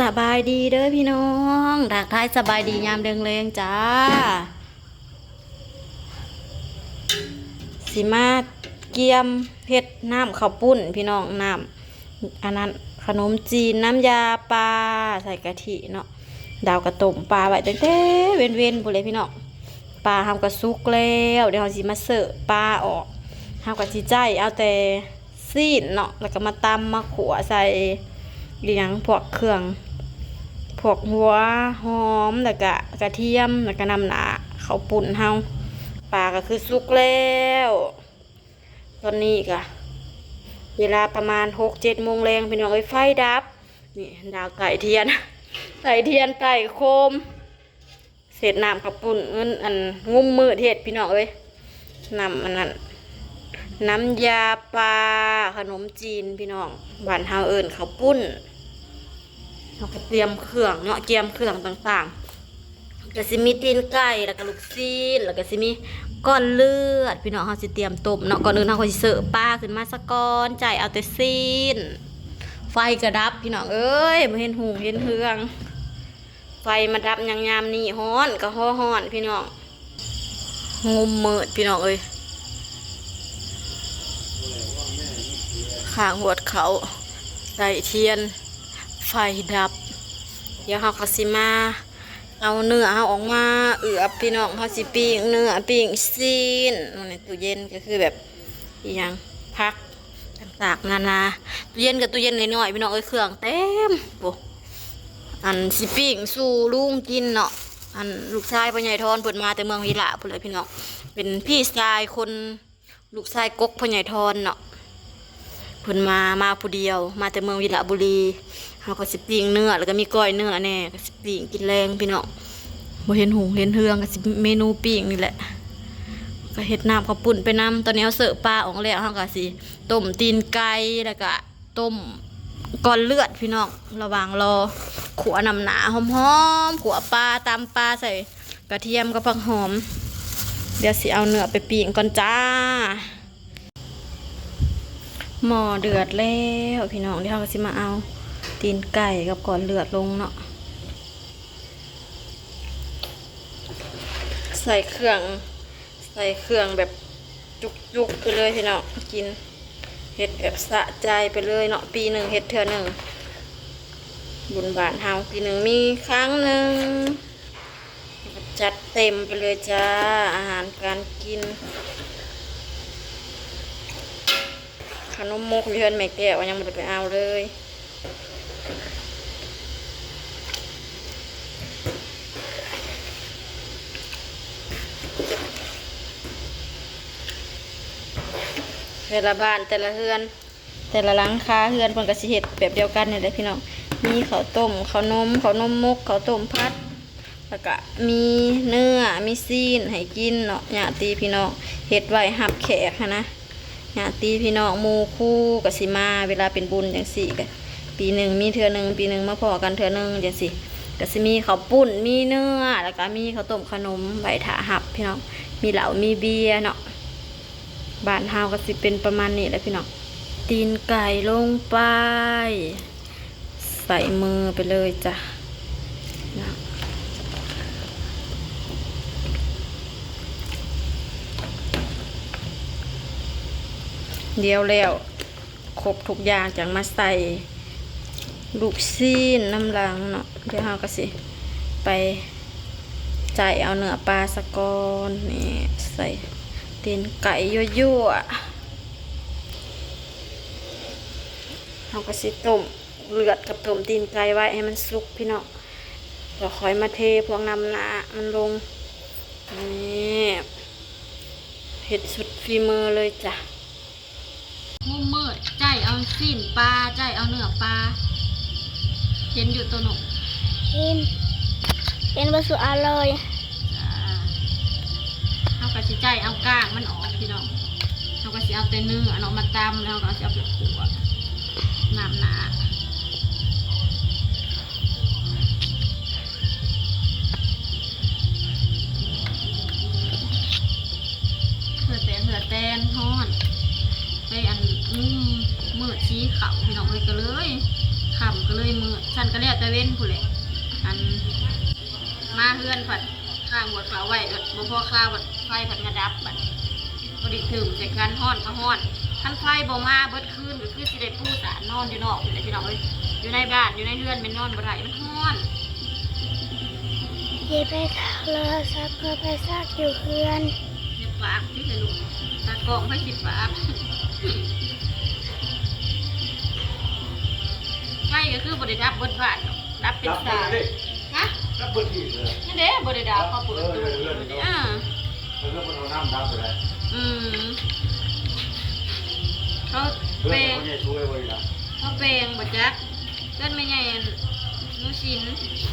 ສະບາຍດີເດີພີ່ນ້ອງ ທັກທາຍສະບາຍດີຍາມແລງໆ ຈ້າ. ຊິມາກຽມເຮັດນ້ຳເຂົ້າປຸ້ນພີ່ນ້ອງ ນ້ຳອັນນັ້ນ ຂະໜົມຈີນ ນ້ຳຢາປາ ໃສ່ກະທິເນາະ. ດາວກະຕົ້ມປາໄວ້ຕັ້ງແຕ່ເວັນໆ ພຸ້ນເລີຍພີ່ນ້ອງ. ປາເຮົາກະສຸກແລ້ວ ດຽວເຮົາຊິມາເສີປາອອກ. ເຮົາກະຊິໃຊ້ເອົາແຕ່ຊີ້ນເນາະ ແລ້ວກະມາຕຳມາຂົ້ວໃສ່ອີ່ຫຍັງ ພວກເຄື່ອງ ພວກຫົວຫອມ ແລ້ວກະກະທຽມ ແລ້ວກະນ້ຳໜ້າເຂົ້າປຸ້ນເຮົາ. ປາກະຄືສຸກແລ້ວ. ຕອນນີ້ກະເວລາປະມານຫົກເຈັດໂມງແລງພີ່ນ້ອງເອີຍ ໄຟດັບ. ນີ້ດາວໄຕ້ທຽນ ໄຕ້ທຽນໄຕ້ໂຄມ ເຮັດນ້ຳເຂົ້າປຸ້ນ ເອີ ອັນງຸ້ມມືດເຮັດພີ່ນ້ອງເອີຍ. ນ້ຳອັນນັ້ນ ນ້ຳຢາປາ ຂະໜົມຈີນພີ່ນ້ອງ ບ້ານເຮົາເອີ້ນເຂົ້າປຸ້ນ. ເຮົາກະຕຽມເຄື່ອງເນາະ ກຽມເຄື່ອງຕ່າງໆ ກະຊິມີຕີນໄກ່ ແລ້ວກະລູກຊີ້ນ ແລ້ວກະຊິມີກ້ອນເລືອດພີ່ນ້ອງ. ເຮົາຊິຕຽມຕົ້ມເນາະ. ກ່ອນອື່ນເຮົາກະຊິເສີປາຂຶ້ນມາສາກ່ອນ ໃຊ້ເອົາແຕ່ຊີ້ນ. ໄຟກະດັບພີ່ນ້ອງເອີຍ ບໍ່ເຫັນຮຸ່ງເຫັນເຮືອງ. ໄຟມາດັບຫຍັງຍາມນີ້ ຮ້ອນກະຮ້ອນພີ່ນ້ອງ. ງຸ້ມມືດພີ່ນ້ອງເອີຍ ຂ້າງຫວດເຂົ້າ ໄຕ້ທຽນ ໄຟດັບ. ດຽວເຮົາກະຊິມາເອົາເນື້ອເຮົາອອກມາເອືອບພີ່ນ້ອງ. ເຮົາຊິປີ້ງເນື້ອປີ້ງຊີ້ນ. ນີ້ຕູ້ເຢັນກະຄືແບບອີ່ຫຍັງ ຜັກ ຕ່າງໆນານາ. ຕູ້ເຢັນກະຕູ້ເຢັນນ້ອຍໆ ພີ່ນ້ອງເອີຍ ເຄື່ອງເຕັມ. ໂອ້ ອັນຊິປີ້ງສູ່ລຸງກິນເນາະ. ອັນລູກຊາຍພໍ່ໃຫຍ່ທອນເພິ່ນມາແຕ່ເມືອງວິລະພຸ້ນແຫຼະພີ່ນ້ອງ ເປັນພີ່ຊາຍຄົນ ລູກຊາຍກົກພໍ່ໃຫຍ່ທອນເນາະ. ເພິ່ນມາ ມາຜູ້ດຽວ ມາແຕ່ເມືອງວິລະບູລີ. ເຮົາກະຊິປີ້ງເນື້ອ ແລ້ວກະມີກ້ອຍເນື້ອແດ່ ກະຊິ ປີ້ງກິນແລງພີ່ນ້ອງ. ບໍ່ເຫັນຮຸ່ງເຫັນເຮືອງ ກະຊິເມນູປີ້ງນີ້ແຫຼະ ກະເຮັດນ້ຳເຂົ້າປຸ້ນໄປນຳ. ຕອນນີ້ເຮົາເສີປາອອກແລ້ວ ເຮົາກະຊິຕົ້ມຕີນໄກ່ ແລ້ວກະຕົ້ມກ້ອນເລືອດພີ່ນ້ອງ. ລະຫວ່າງລໍຂົ້ວນ້ຳໜ້າຫອມໆ ຂົ້ວປາ ຕຳປາ ໃສ່ກະທຽມກັບຜັກຫອມ. ດຽວຊິເອົາເນື້ອໄປປີ້ງກ່ອນຈ້າ. ໝໍ້ເດືອດແລ້ວພີ່ນ້ອງ ດຽວເຮົາກະຊິມາເອົາຕີນໄກ່ກັບກ້ອນເລືອດລົງເນາະ. ໃສ່ເຄື່ອງ ໃສ່ເຄື່ອງແບບຈຸກໆ ໄປເລີຍພີ່ນ້ອງ ກິນ ເຮັດແບບສະໃຈໄປເລີຍເນາະ. ປີໜຶ່ງເຮັດເທື່ອໜຶ່ງ ບຸນບ້ານເຮົາ ປີໜຶ່ງມີຄັ້ງໜຶ່ງ. ຈັດເຕັມໄປເລີຍຈ້າ ອາຫານການກິນ. ຂະໜົມມົກຢູ່ເຮືອນແມ່ແກ້ວ ຍັງບໍ່ໄດ້ໄປເອົາເລີຍ. ແຕ່ລະບ້ານ ແຕ່ລະເຮືອນ ແຕ່ລະຫຼັງຄາເຮືອນເພິ່ນກະຊິເຮັດແບບດຽວກັນນີ້ແຫຼະພີ່ນ້ອງ. ມີເຂົ້າຕົ້ມ ເຂົ້າໜົມ ເຂົ້າໜົມມົກ ເຂົ້າຕົ້ມຜັດ ແລ້ວກະມີເນື້ອ ມີຊີ້ນໃຫ້ກິນເນາະ. ຍາດຕິພີ່ນ້ອງເຮັດໄວ້ຮັບແຂກຫັ້ນນະ ຍາດຕິພີ່ນ້ອງໝູ່ຄູ່ກະຊິມາ ເວລາເປັນບຸນຈັ່ງຊີ້ກະ ປີໜຶ່ງມີເທື່ອໜຶ່ງ ປີໜຶ່ງມາພໍ້ກັນເທື່ອໜຶ່ງຈັ່ງຊີ້. ກະຊິມີເຂົ້າປຸ້ນ ມີເນື້ອ ແລ້ວກະມີເຂົ້າຕົ້ມເຂົ້າໜົມໄວ້ຖ້າຮັບພີ່ນ້ອງ ມີເຫຼົ້າມີເບຍເນາະ. ບ້ານເຮົາກະຊິເປັນປະມານນີ້ແຫຼະພີ່ນ້ອງ. ຕີນໄກ່ລົງໄປ ໃສ່ມືໄປເລີຍຈ້າ. ດຽວແລ້ວຄົບທຸກຢ່າງ ຈັ່ງມາໃສ່ລູກຊີ້ນນຳຫຼັງເນາະ. ດຽວເຮົາກະຊິໄປໃສ່ເອົາເນື້ອປາສາກ່ອນ. ນີ້ ໃສ່ຕີນໄກ່ຍົວໆ. ເຮົາກະຊິຕົ້ມເລືອດກັບຕົ້ມຕີນໄກ່ໄວ້ໃຫ້ມັນສຸກພີ່ນ້ອງ ແລ້ວຄ່ອຍມາເທພວກນ້ຳໜ້າມັນລົງ. ນີ້ ເຮັດສຸດຝີມືເລີຍຈ້າ. ງຸ້ມມືດ ໃຈເອົາຊີ້ນປາ ໃຈເອົາເນື້ອປາ ເຫັນຢູ່ໂຕໜຸ່ມ ເຫັນ ເຫັນບໍ່ສຸອະລ່ອຍ. ເຮົາກະຊິໃຈເອົາກ້າງມັນອອກພີ່ນ້ອງ. ເຮົາກະຊິເອົາແຕ່ເນື້ອເນາະມາຕຳ ແລ້ວເຮົາກະຊິເອົາໄປຂົ້ວນ້ຳໜ້າ. ເຫື່ອແຕກ ເຫື່ອແຕນ ຮ້ອນ ໄປອັນງຸ້ມມືດສີເຂົ້າພີ່ນ້ອງເອີຍ ກະເລີຍຄ່ຳ ກະເລີຍມືດ. ມັນກໍແລ້ວແຕ່ເວັນພຸ້ນແຫຼະ ອັນ ມາເຮືອນພັດຄ້າງໝົດເຂົ້າໄວ້ ບັດບໍ່ພໍຄາ ບັດໄຟພັດມາດັບ ບັດພໍດີຖືມໃສ່ກັນ ຮ້ອນກໍຮ້ອນ. ຄັນໄຟບໍ່ມາເບິດຄືນ ກໍຄືຊິໄດ້ປູສານນອນຢູ່ນອກນີ້ແຫຼະ ພີ່ນ້ອງເອີຍ. ຢູ່ໃນບ້ານ ຢູ່ໃນເຮືອນແມ່ນນອນບໍ່ໄດ້ ມັນຮ້ອນ. ຊິໄປໂທລະສັບເພື່ອໄປຊາກຢູ່ເຮືອນ. ຢ່າປາກຕິເດລູກ ຕາກ້ອງໃຜຊິປາກ. ໄຟກໍຄືບໍ່ໄດ້ດັບເບິດບ້ານດອກ ດັບເປັນສາຍ. ຮະ? ດັບເບິດທີ່ເລີຍ. ນັ້ນເດ້ ບໍ່ໄດ້ດັບ ເຂົາເປີດຕູ້. ເອີ ເອີ ເອີ ເອີ ເອີ ເພິ່ນເອົານ້ຳດັບໄປແລ້ວ. ອືມ ເຂົາແປງ ເພິ່ນເອົາແມ່ຊ່ວຍບໍ່ໄດ້. ເຂົາແປງບໍ່ຈັກ. ເພິ່ນແມ່ໃຫຍ່ອັນ ໜູສິນ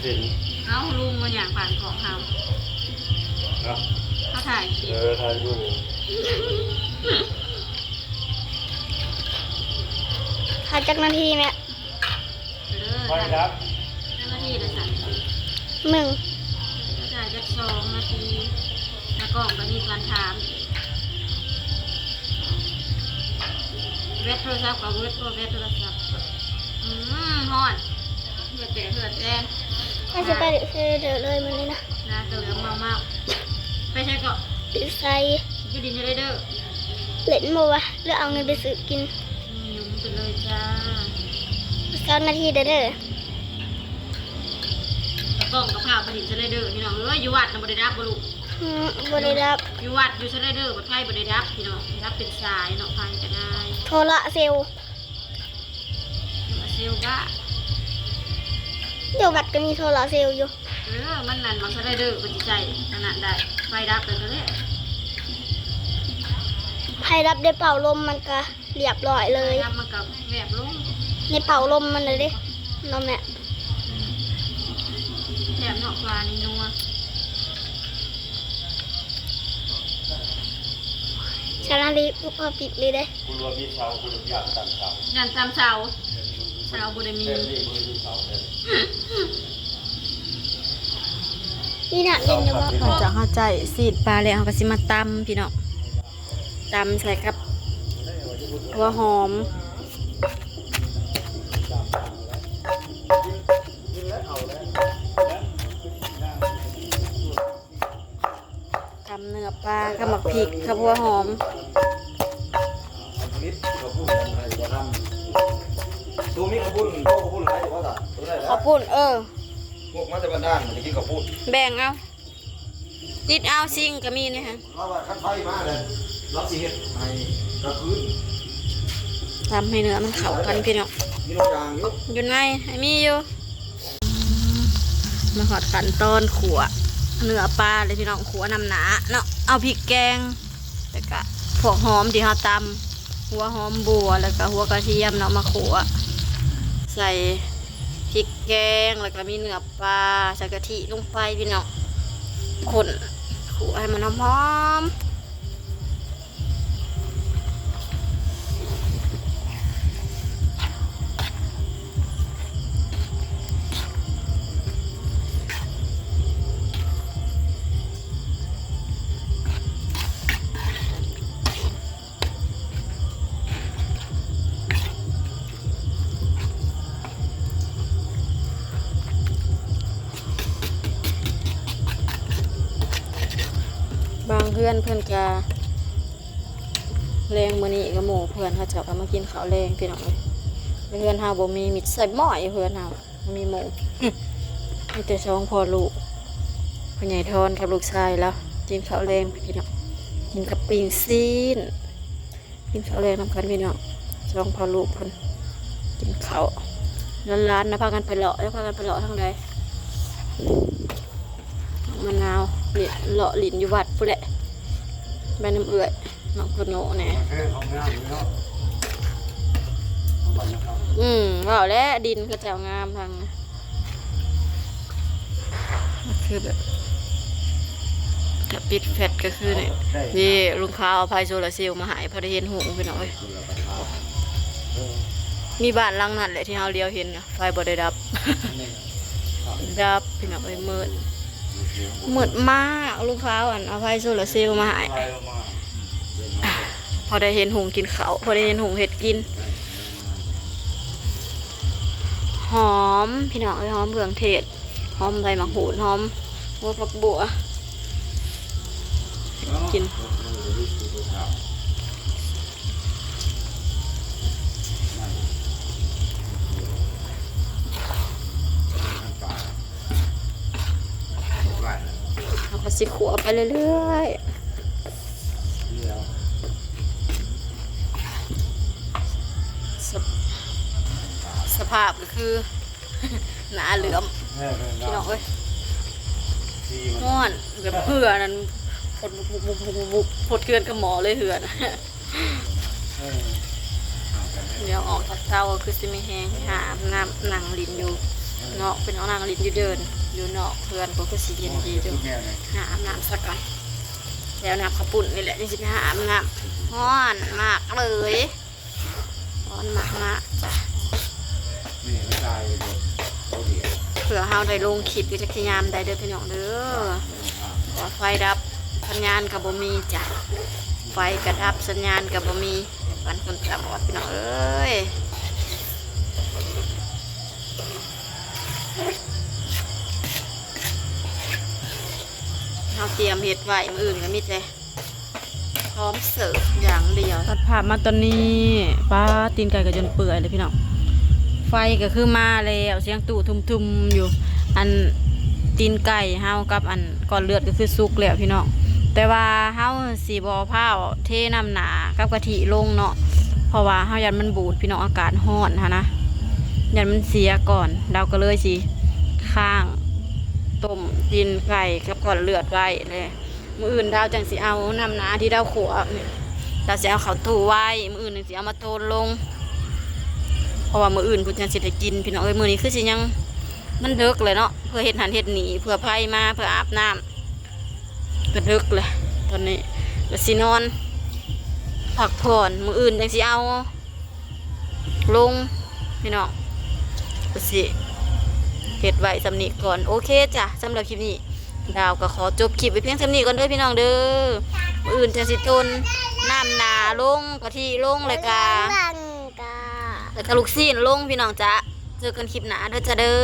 ສິນ ເອົາ ລຸງມາຫຍັງຜ່ານຂອງເຮົາ. ເນາະ ເຮົາຖ່າຍຄລິບ. ເອີ ຖ່າຍຢູ່. ຖ່າຍຈັກນາທີແມ່? ເອີ ໄຟດັບ. ຈັກນາທີລະຊັ້ນ? ໜຶ່ງ. ເຮົາຖ່າຍຈັກສອງນາທີ ແລ້ວກ້ອງກໍມີການຖາມ ແບັດໂທລະສັບກໍເບິດ ເພາະແບັດໂທລະສັບ. ອືມ ຮ້ອນ ເຫື່ອແຕກເຫື່ອແຕນ. ມັນຊິໄປເດີເລີຍມື້ນີ້ນະ. ໜ້າກໍເຫຼືອເມົາໆ. ໄປໃສເກາະ? ໄປໃສ? ຢູ່ດິນຢູ່ໄດເດີ. ເຫຼັ້ນບໍ່ວະ ຫຼືເອົາເງິນໄປຊື້ກິນ? ອືມ ໄປເລີຍຈ້າ. ຊາວນາທີເດີ. ຕາກ້ອງກໍພາໄປດິນສະໄລເດີ ພີ່ນ້ອງເອີຍ. ຢູ່ວັດນະບໍ່ໄດ້ດັບບໍ່ລູກ? ອືມ ບໍ່ໄດ້ດັບ. ຢູ່ ຢູ່ວັດຢູ່ສະໄລເດີ ບັດໄຟບໍ່ໄດ້ດັບ ພີ່ນ້ອງ ດັບເປັນສາຍເນາະ ໄຟກໍໄດ້. ໂທລະເຊວ ໂທລະເຊວບ້າ. ຢູ່ວັດກໍມີໂທລະເຊວຢູ່. ເອີ ມັນນັ້ນ ມັນສະໄລເດີ ມັນຊິໃຊ້ອັນນັ້ນໄດ້ ໄຟດັບແລ້ວກໍແລ້ວ. ໄຟດັບໄດ້ເປົ່າລົມ ມັນກໍ ລຽບຮ້ອຍເລີຍ. ໄຟດັບມັນກໍແວບລົງ ໃນເປົ່າລົມມັນນະເດ້ ເນາະແມ່. ອືມ ແຊບເນາະ ປານີ້ນົວ. ສາລາລີ ປຸບ ເອົາປິດເລີຍເດ້. ຄຸນວ່າມີເສົາ ຄຸນວ່າຢ້ານຕາມເສົາ ຢ້ານຕາມເສົາ ເສົາບໍ່ໄດ້ມີ ແບບນີ້ບໍ່ໄດ້ມີເສົາເດ້. ນີ້ນະ ເຫຼັ້ນຢູ່ບໍ່? ຫຼັງຈາກເຮົາຈ້ອຍຊີ້ນປາແລ້ວ ເຮົາກໍຊິມາຕຳ ພີ່ນ້ອງ. ຕຳໃສ່ກັບຫົວຫອມ ຕຳເນື້ອປາກັບໝາກພິກກັບຫົວຫອມ. ເຂົ້າປຸ້ນ ເອີ ພວກມາແຕ່ບ້ານດ່ານ ມັນຈະກິນເຂົ້າປຸ້ນ ແບ່ງເອົາ. ຕິດເອົາ ຊິງກໍມີນີ້ຫະ ລາວວ່າຄັນໄຟມາແລ້ວ ລາວຊິເຮັດໃຫ້ກາງຄືນ ຕຳໃຫ້ເນື້ອມັນເຂົ້າກັນ ພີ່ນ້ອງ. ມີລົງຢາງຢູ່ ຢູ່ໃນ ໃຫ້ມີຢູ່. ມາຮອດຂັ້ນຕອນຂົ້ວເນື້ອປາເລີຍ ພີ່ນ້ອງ ຂົ້ວນຳໜ້າເນາະ. ເອົາພິກແກງ ແລ້ວກະພວກຫອມທີ່ເຮົາຕຳ ຫົວຫອມບົ່ວ ແລ້ວກະຫົວກະທຽມເນາະ ມາຂົ້ວ ໃສ່ພິກແກງ ແລ້ວກະມີເນື້ອ ປາ ໃສ່ກະທິລົງໄປ ພີ່ນ້ອງ ຄົນ ຂົ້ວໃຫ້ມັນຫອມໆ. ບາງເຮືອນເພິ່ນກະ ແລງມື້ນີ້ກະໝູ່ເພື່ອນເຂົາເຈົ້າກະມາກິນເຂົ້າແລງ ພີ່ນ້ອງເອີຍ. ແຕ່ເຮືອນເຮົາບໍ່ມີ ມີແຕ່ໃຊ້ໝ້ອຍ ເຮືອນເຮົາບໍ່ມີໝູ່ ມີແຕ່ສອງພໍ່ລູກ ພໍ່ໃຫຍ່ທອນກັບລູກຊາຍລາວ ກິນເຂົ້າແລງ ພີ່ນ້ອງ ກິນກັບປີ້ງຊີ້ນ. ກິນເຂົ້າແລງນຳກັນ ພີ່ນ້ອງ ສອງພໍ່ລູກເພິ່ນກິນເຂົ້າ. ຫຼານໆນະພາກັນໄປເລາະ ແລ້ວພາກັນໄປເລາະທາງໃດ? ມະນາວ ເລາະຫຼິ້ນຢູ່ວັດພຸ້ນແຫຼະ ໄປນຳເອື້ອຍນ້ອງໂຕໂນ້ແດ່. ອືມ ເວົ້າແລ້ວ ດິນເຂົາເຈົ້າງາມທາງ ຄືແບບ ຖ້າປິດແຟດກໍຄືນີ້ ນີ້ ລຸງຂາວເອົາໄຟໂຊລາເຊວມາໃຫ້ ພໍໄດ້ເຫັນຮຸ່ງ ພີ່ນ້ອງເອີຍ. ມີບ້ານຫຼັງນັ້ນແຫຼະທີ່ເຮົາຫຼຽວເຫັນນະ ໄຟບໍ່ໄດ້ດັບ ດັບ ພີ່ນ້ອງເອີຍ. ມືດ ມືດມາກ ລຸງຂາວ ອັນ ເອົາໄຟໂຊລາເຊວມາໃຫ້ ພໍໄດ້ເຫັນຮຸ່ງກິນເຂົ້າ ພໍໄດ້ເຫັນຮຸ່ງເຮັດກິນ. ຫອມ ພີ່ນ້ອງເອີຍ ຫອມເຄື່ອງເທດ ຫອມໃບໝາກຫູດ ຫອມຫົວຜັກບົວ ກິນ ເຮົາກໍຊິຂົ້ວໄປເລື້ອຍໆ ສະ ສະພາບກໍຄື ໜ້າເຫຼື້ອມ ເອີ ເອີ ພີ່ນ້ອງເອີຍ ທີ່ມັນ ຮ້ອນ ແບບເຫື່ອນັ້ນ ຟົດບຸບໆໆໆ ຟົດເກືອນກັບໝໍ້ເລີຍເຫື່ອນະ ເອີ ດຽວອອກຈາກເຕົາຄືຊິມີແຮງ ຫາອາບນ້ຳ ນັ່ງຫຼິ້ນຢູ່ນອກ ເປັນນັ່ງຫຼິ້ນຢູ່ເດີ່ນ ຢູ່ນອກເຮືອນພຸ້ນ ຄືຊິເຢັນດີຢູ່ ຫາອາບນ້ຳຊະກ່ອນ ແຖວນ້ຳເຂົ້າປຸ້ນນີ້ແຫຼະ ຈັ່ງຊິໄປຫາອາບນ້ຳ ຮ້ອນມາກເລີຍ. ຮ້ອນມາກໆ ຈ້ະ ເພື່ອເຮົາໄດ້ລົງຄລິບຢູ່ຈັກຊິຍາມໃດເດີພີ່ນ້ອງເດີ ເພາະວ່າໄຟດັບ ສັນຍານກໍບໍ່ມີຈ້ະ ໄຟກໍດັບ ສັນຍານກໍບໍ່ມີ ປັນຄົນຕາບອດພີ່ນ້ອງເອີຍ ເຮົາຕຽມເຮັດໄວ້ ມື້ອື່ນກໍມີແຕ່ ພ້ອມເສີບຢ່າງດຽວ ຕັດພາບມາຕອນນີ້ ປາ ຕີນໄກ່ກໍຈົນເປື່ອຍເລີຍພີ່ນ້ອງ ໄຟກໍຄືມາແລ້ວ ສຽງຕູ້ທຸ່ມໆຢູ່ ອັນ ຕີນໄກ່ເຮົາກັບອັນກ້ອນເລືອດກໍຄືສຸກແລ້ວພີ່ນ້ອງ ແຕ່ວ່າເຮົາຊິບໍ່ພ້າວເທນ້ຳໜ້າກັບກະທິລົງເນາະ ເພາະວ່າເຮົາຢ້ານມັນບູດພີ່ນ້ອງ ອາກາດຮ້ອນຫັ້ນນະ ຢ້ານມັນເສຍກ່ອນ ລາວກໍເລີຍຊິຄ້າງຕົ້ມຕີນໄກ່ກັບກ້ອນເລືອດໄວ້ແລະ ມື້ອື່ນດາວຈັ່ງຊິເອົານ້ຳໜ້າທີ່ດາວຂົ້ວນີ້ ດາວຊິເອົາເຂົ້າຕູ້ໄວ້ ມື້ອື່ນຈັ່ງຊິເອົາມາໂຕນລົງ ເພາະວ່າມື້ອື່ນພຸ້ນຈັ່ງຊິໄດ້ກິນ ພີ່ນ້ອງເອີຍ ມື້ນີ້ຄືຊິຍັງ ມັນເດິກແຫຼະເນາະ ເພື່ອເຮັດຫັ້ນເຮັດນີ້ ເພື່ອໃຜມາ ເພື່ອອາບນ້ຳ ກໍເດິກແຫຼະ ຕອນນີ້ກໍຊິນອນພັກຜ່ອນ ມື້ອື່ນຈັ່ງຊິເອົາ ລົງພີ່ນ້ອງ ກໍຊິເຮັດໄວ້ສ່ຳນີ້ກ່ອນ ໂອເຄຈ້ະ ສຳລັບຄລິບນີ້ ດາວກໍຂໍຈົບຄລິບໄວ້ພຽງສ່ຳນີ້ກ່ອນເດີພີ່ນ້ອງເດີ ມື້ອື່ນຈັ່ງຊິຕົ້ນນ້ຳໜ້າລົງ ກະທິລົງ ແລ້ວກະ ແລ້ວກະລູກຊີ້ນລົງພີ່ນ້ອງຈ້ະ ເຈີກັນຄລິບໜ້າເດີຈ້ະເດີ.